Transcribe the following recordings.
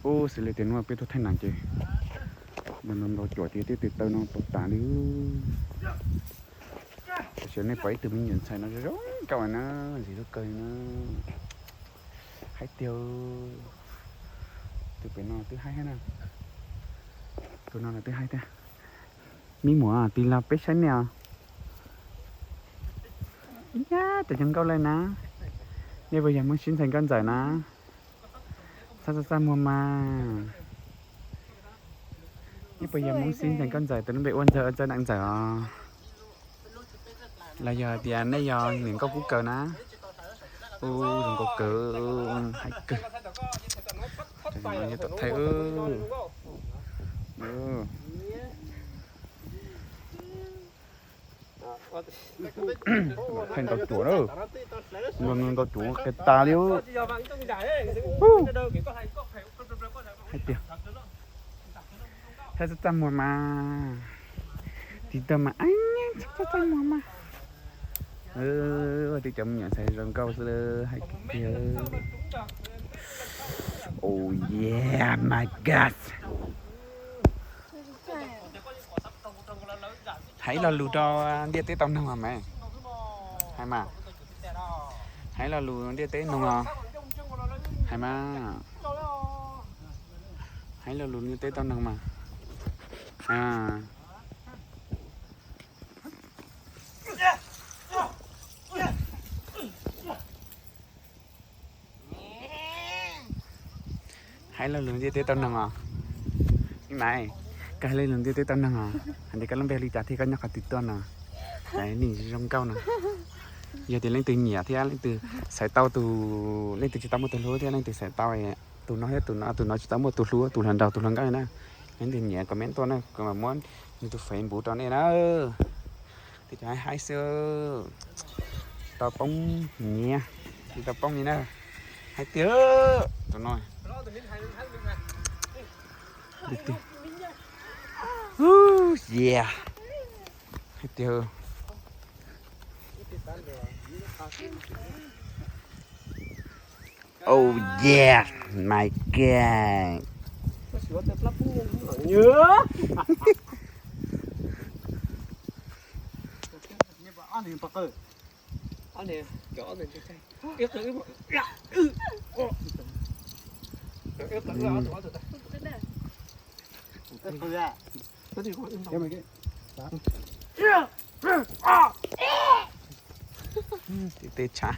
Ub, xws li tias hnub no peb tuaj thaij nas ces ntau ntau cuam ces tej tes taw no tau tas li. Tam sim nej pom ib tug me nyuam ntxhais no zoo zoo nkauj na, ntxim hlub kawg li na. Haib tiag. Tus pem no twb haib thiab na. Tus no los twb haib thiab. Me muam tis los peb saib nej os. Yab, cov zoo nkauj lawm na. Nej puas yog Hmoob Sib ntxhais Nkauj Ntxawm na? Txhob txaj txaj muag mas. Nej puas yog Hmoob Sib ntxhais Nkauj Ntxawm, tus lub npe ua Ntxawg, ua Ntxawg Nam Ntxawm os? Los yog tias nej yog niam nkauj kub kaws na? Ub, zoo nkauj kawg, haib kawg. Thaij. Thaij ntau cuam na. Ntau cuam qis tas li. Hais tias txhob txaj txaj muag mas. Tiv tauj mas, txhob txaj txaj muag mas. Ua tib cov me nyuam ntxhais zoo nkauj xwb hais tiag. Oh yeah, my God. Hais ib lo lus rau ntiaj teb tau noog mas. Hais mas. Hais ib lo lus ntiaj teb noog os. Hais mas. Hais ib lo lus ntiaj teb tau noog mas. Hais lo lus ntiaj teb tau noog os. Me mas, koj hais lo lus ntiaj teb tau noog os, hais tias koj lub npe li cas thiab koj nyob qhov twg tuaj no. Hais nej zoo nkauj no. Yog tias leej twg nyiam thiab leej twg xaiv tau tus, leej twg tsis tau muaj tus hlub thiab leej twg xaiv tau tus no thiab tus no, tus no tsis tau muaj tus hlub, tus hluas nraug tus hluas nkauj na, leej twg nyiam comment tuaj na, kuv mam muab nws tus Facebook rau nej na. Tej cov haib haib xwb. Tsis tau poob nyiav, tsis tau poob li na. Hais tiag, tus no. Yeah. Hais tiag. Oh yeah, my God. Tej tshaj.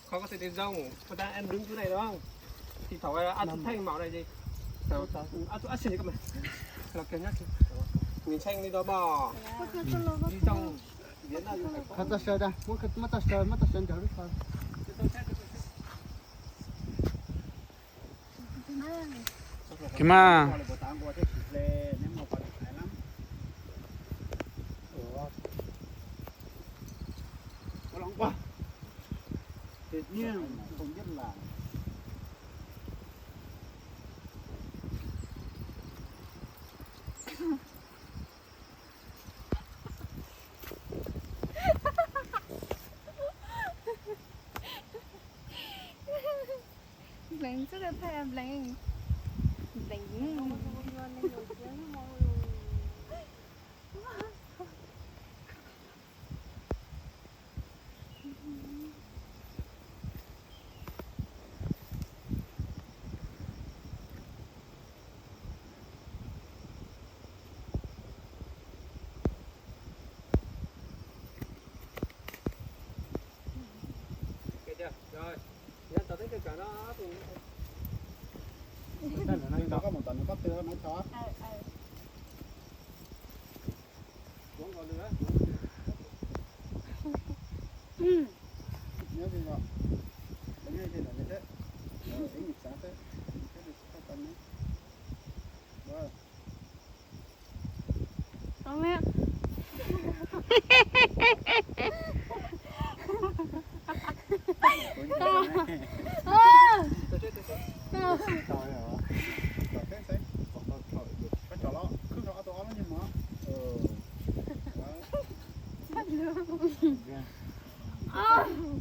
Kho có thể tin dùng, có đang ăn đứng chỗ này đúng không? Thì thảo ăn thuốc thanh màu này gì? Ăn thuốc áp xe gì cơ mà. Là kiểu nhá. Nhìn xanh đi đó bò. Đi trong viễn là Kho txoj saw da, muab txoj saw, muab txoj saw nrog lub kho. Khe mas. Bleev txhob thaij Bleev. Bleev. Ob,